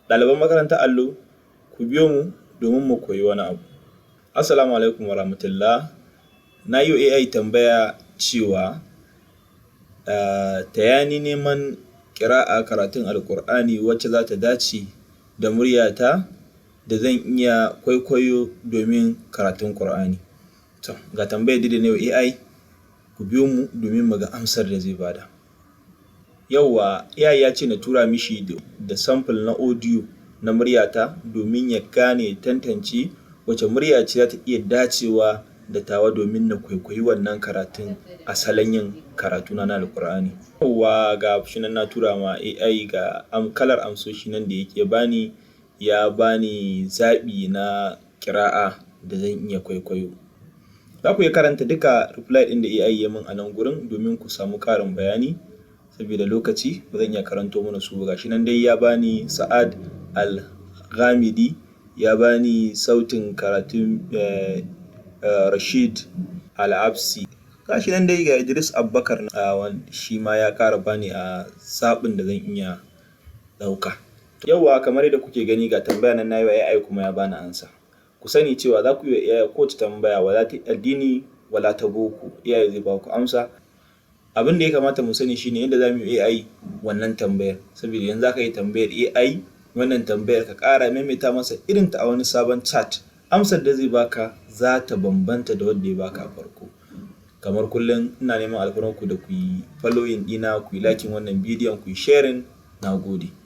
Ɗaliban makarantar allo, ku biyo mu domin mu koyi wani abu. Assalamu alaikum warahmatullah. Na yi wa AI tambaya cewa taya ni neman ƙira'a karatun Alƙur'ani wacce za ta dace da muryata da zan iya kwaikwayo domin karatun Ƙur'ani. To, ga tambayar dai da na yi wa AI, ku biyo mu domin mu ga amsar da zai bada. Yauwa, AI ya ce na tura mishi da sample na audio na muryata domin ya gane, ya tantance wace murya ce za ta iya dacewa da tawa domin na kwaikwayi wannan karatun a salon yin karatuna na Alƙur'ani. Yauwa, ga shi nan na tura ma AI, ga kalar amsoshi nan da yake bani, ya bani zaɓi na ƙira'a da zan iya kwaikwayo. Za ku iya karanta duka reply ɗin da AI ya min a nan gurin domin ku samu ƙarin bayani. Saboda lokaci ba zan iya karanto mana su ba. Ga shi nan dai ya bani Sa'ad Al-Ghamidi, ya bani sautin karatun Rashid Al-Absi. Ga shi nan dai ga Idris Abubakar, shi ma ya ƙara bani a zaɓin da zan iya ɗauka. Yauwa, kamar yadda kuke gani, ga tambaya nan na yi wa AI kuma ya bani amsa. Ku sani cewa za ku iya AI kowace tambaya, wala ta addini wala ta boko, AI zai ba ku amsa. Abin da ya kamata mu sani shine yadda za mu yi AI wannan tambayar, saboda yanzu za ka yi tambayar AI wannan tambayar, ka ƙara maimaita masa irinta a wani sabon chat, amsar da zai baka za ta bambanta da wadda ya baka a farko. Kamar kullum, ina neman alfarmarku da ku yi following ɗina, ku yi liking wannan bidiyon, ku yi sharing. Na gode.